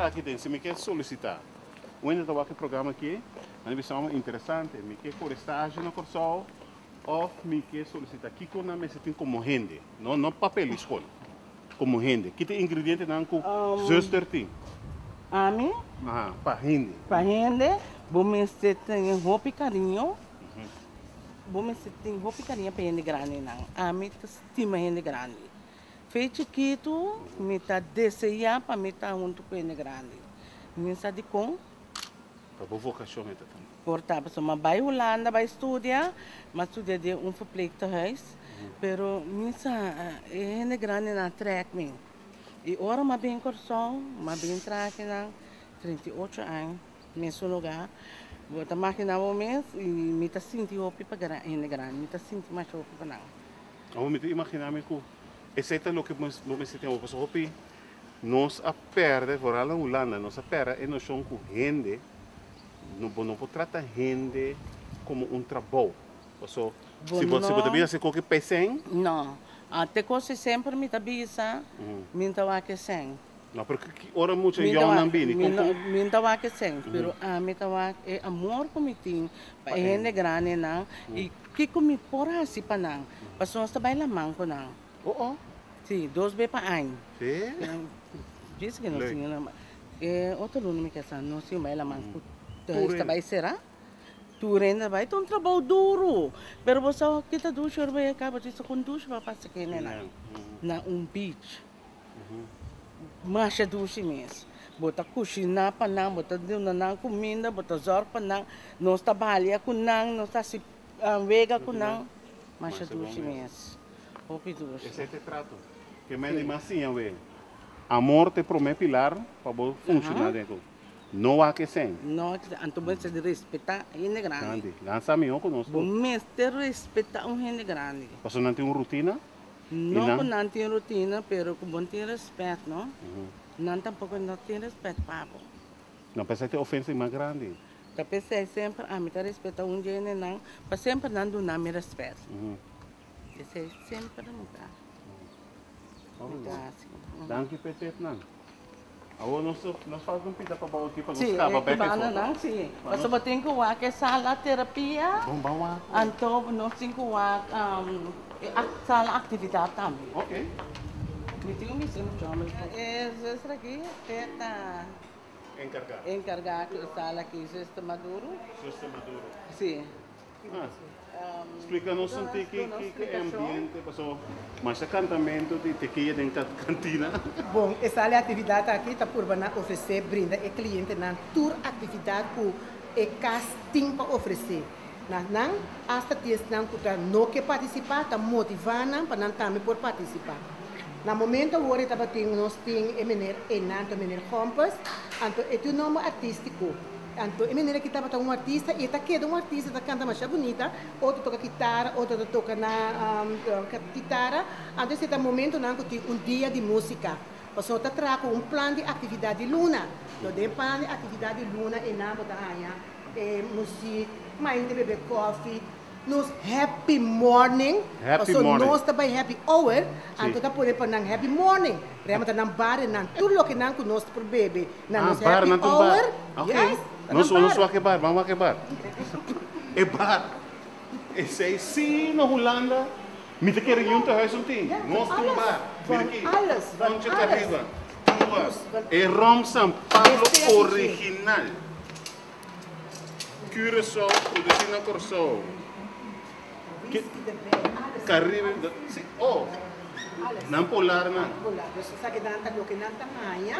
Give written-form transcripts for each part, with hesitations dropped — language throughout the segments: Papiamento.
ta aki den, si mi ke solisitá, un hende ta wak e programa aki, nan a bisa, interesante, mi ke kore stage na Kòrsou òf mi ke solisitá. Kiko nan mester tin komo hende? No, no papel di skol, komo hende. Ki ta e ingredientenan ku zuster tin? Ami? Aha, pa hende. Pa hende, bo mester tin hopi kariño, bo mester tin hopi kariño pa hende grandinan. Ami ta stima hende grandi. Fe chikitu mi ta deseá pa mi ta huntu ku hende grandi. Mi sa dikon. Ta bo vokashon e ta tambe. Por ta, pasobra mi a bai Hulanda bai studia, mi a studia den un verpleegtehuis, pero mi sa e hende grandinan a trèk mi. I ora mi a bin Kòrsou, mi a bin traha akinan 38 aña, mesun lugá. Bo ta maginá bo mes i mi ta sinti hopi pa hende grandi, mi ta sinti masha hopi pa nan. Awor mi ta imaginá mi ku esei ta loke bo mester tin awor, pasobra hopi nos a pèrdè, foral na Hulanda, nos a pèrdè e noshon ku hende, bo no por trata hende komo un trabou. Paso si bo si bo ta bin hasi koki pa e sèn. No, te kos si semper mi ta bisa, mi ta wak e sèn. No, pero ki ora mucha yònnan bini? Kon ku. Mi no ta wak e sèn, pero ami ta wak e amor ku mi tin pa e hende grandinan i kiko mi por hasi pa nan. Pasobra nos ta bai laman ku nan. Oh oh. Si, dos be pa aña. Si? Djis ke nos tin laman. E otro luna mi ke sa nos tin bai laman ku ta bai sera. Tur hende ta bai, ta un trabou duru, pero bo sa kita dushi ora bo yega kaba, bo ta bisa kon dushi bo a pasa kinenan na un beach. Masha dushi mes. Bo ta kushiná pa nan, bo ta duna nan kuminda, bo ta zòrg pa nan. Nos ta balia ku nan, nos ta hasi wega ku nan. Masha dushi mes. Hopi dushi. Esei ta e trato. Ke men di mas siña wei. Amor ta e promé pilar pa bo funshoná den ku. No wak e sèn. No wak e sèn. Anto bo mester di respetá hende grandi. Grandi. Nan sa mihó ku nos tur. Bo mester respetá un hende grandi. Pasobra nan tin un rutina. No ku nan tin rutina, pero ku bo tin respet, no? Nan tampoko no tin respet pa bo. No p'esei ta e ofensa di mas grandi. Ta p'esei semper ami ta respeta un dje nan, pa semper nan duna mi respet. Esei semper mi ta hasi. Danki p'e tepnan. Awor nos nos falta un pita pa bou aki pa nos kaba bek e foto. Si, pasobra bo tin ku wak e sala terapia. Bon ban wak. Anto nos tin ku wak e sala aktividat tambe. Ok. Mi tin un bisi mucho homber. E zuster aki te ta Enkargá. Enkargá ku e sala aki, zuster Maduro. Zuster Maduro. Si. Splika nos un tiki kiko e ambiente paso masha kantamento di tekiya den kantina. Bon, e sala di aktividat aki ta purba na ofresé brinda e klientenan tur aktividat ku e kas tin pa ofresé. Na nan, asta tin esnan ku ta no ke partisipá, ta motivá nan pa nan tambe por partisipá. Na momento awor e tabatin nos tin e mener Enan, anto mener Gompers, anto e tin un nòmber artístiko. Anto e manera ki tabata un artista y e ta keda un artista ta canta masha bunita, otro toca kitara, otro ta toca na kitara, anto esei ta momentonan cu tin un dia di musica, pasobra ta traha cu un plan di actividad di luna, lo den plan di actividad di luna eynan bo ta haya e muziek, mainta bebe koffie, Nos happy morning, Happy paso morning. nos ta bai happy hour, Sí. anto ta pone pa nan happy morning. Rema ta nan bar nan tur loke nan ku nos por bebe na Ah, nos bar, happy nan ta un bar. hour. Ok. Yes, ta Nos, nan nos bar. wak e bar, ban wak e bar. E bar. Esei sí na Hulanda. Mi ta kere yunta huis un tin. Ja, Nos van tin alles. bar. Mira Van aki. alles, van Ponche alles. Cariba. Cuba. Dus, van E rom San Pablo Este aki, sí. original. Curaçao, produsí na Kòrsou. Whisky ta bèn, alles. Caribe, si, oh, Alles. nan polar nan. Polar, dus esaki nan ta loke nan ta haña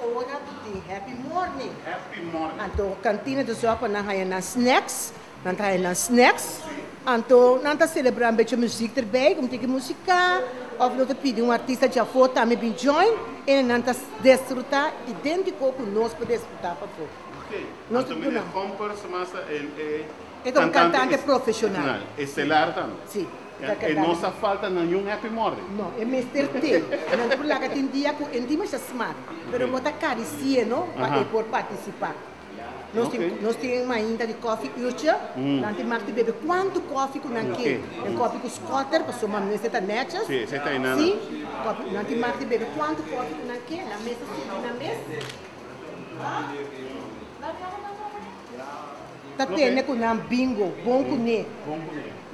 ora ku tin happy morning. Happy morning. Anto kantina ta sòrg pa nan haña nan snacks, nan ta haña nan snacks, anto nan ta selebrá un bechi muzik erbij, ku tin ki musiká, òf nan ta pidi un artista djafó tambe bin join, e nan ta desfrutá idéntiko ku nos por desfrutá pafó. Ok, Nos anto ta meneer duna. Gompers mas ta el e E ta un cantante cantante profesional. Estelar tambe. Si, e ta E cantante. no sa falta na niun happy morning. No, e mester te. Nan ta por laga tin dia cu e no tin masha smak, pero bo ta carici'e no pa e por participa. Nos tin nos tin mainta di koffie uurtje, nan tin mag di bebe cuanto koffie cu nan ke. E koffie cu skotter, pasobra mester ta netjes. Si, esey ta einan. Si, koffie, nan tin mag di bebe cuanto koffie cu nan ke, nan mester sinti nan mes. Ta tene ku nan bingo, bon kuné.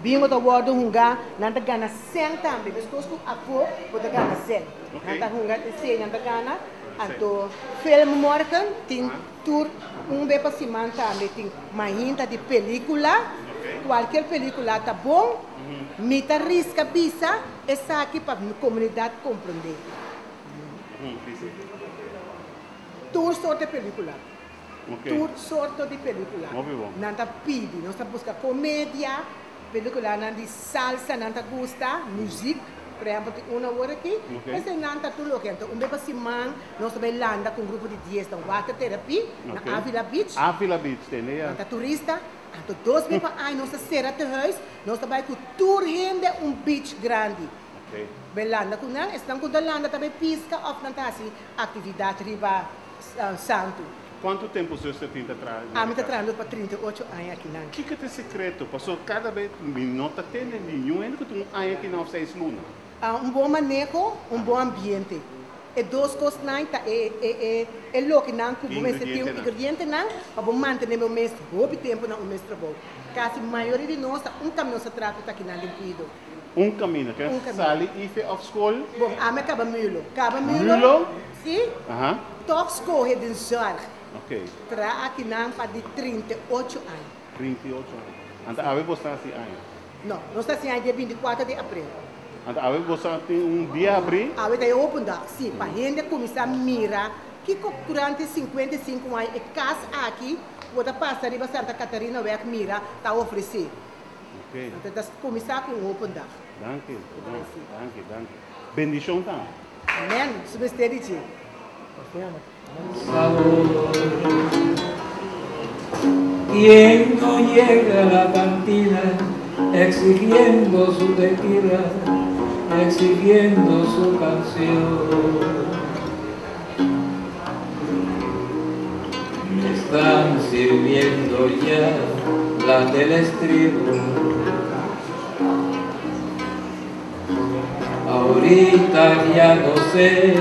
Bingo ta wòrdu hungá, nan ta gana sèn tambe, meskos ku afó bo ta gana sèn. Nan ta hunga esei, nan ta gana. Anto filmmorgen tin tur un be pa siman tambe tin mainta di pelíkula, kualkier pelíkula ta bon. Mi ta riska bisa esaki pa komunidat komprondé. Tur sorto pelíkula. Tur sorto di pelíkula nan ta pidi. Nos ta buska komedia, pelíkulanan di salsa nan ta gusta, muzik, por ehèmpel tin un awor aki. Esei nan ta tur loke. Anto un bes pa siman nos ta bai landa ku un grupo di dies na water therapy na Avila Beach. Avila Beach tende ya. Nan ta turista. Anto dos bes pa aña nos ta sera tehuis, nos ta bai ku tur hende un beach grandi. Bai landa ku nan. Esnan ku ta landa ta bai piska òf nan ta hasi aktividat riba Santu. Kuantu tempu zuster tin ta traha den e Ami ta trahando pa 38 aña akinan. Kiko ta e sekreto? Pasobra kada bes mi no ta tende niun hende ku tin un aña akinan òf seis luna. Un bon maneho, un bon ambiente. E dos kosnan ta e e e e lokenan ku bo mester tin, ingredientenan pa bo mantene bo mes hopi tempu na un mes trabou. Kasi mayoria di nos ta un kamion sa traha ku ta akinan den kuido. Un kaminda, ke sali ife òf skol? Bon, ami a kaba Mulo. Kaba Mulo? Mulo? Si. Aha. Tòg skohe den zòrg. Ok. Traha akinan pa di 38 aña. 38 aña. Anto awe bo sta hasi aña? No, nos ta hasi aña dia 24 di aprel. Anto awe bo sa tin un dia habrí? Awe ta e open dag, si, pa hende kuminsá mira kiko durante 55 aña e kas aki ku bo ta pasa riba Santa Catarinaweg mira ta ofresé. Ok. Anto ta kuminsá ku un open dag. Danki, danki, danki, danki. Bendishon tambe. Amen. Su mester di dje. Sabor. Quien no llega a la cantina exigiendo su tequila, exigiendo su canción. Me están sirviendo ya la del estribo. Ahorita ya no sé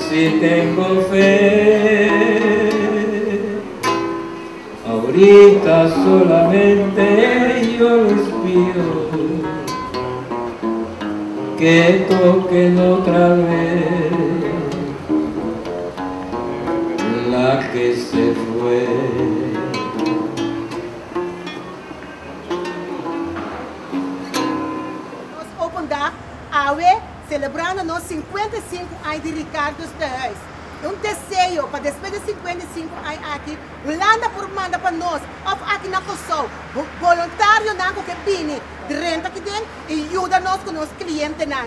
si tengo fe. Ahorita solamente yo les pido que toquen otra vez la que se fue. Nos open dag awe celebrando nos 55 aña di Ricardo's Tehuis. E un deseo pa despues di 55 aña aki Hulanda por manda pa nos of aki na Kòrsou boluntarionan ku ke bini drenta aki den i yuda nos ku nos klientenan.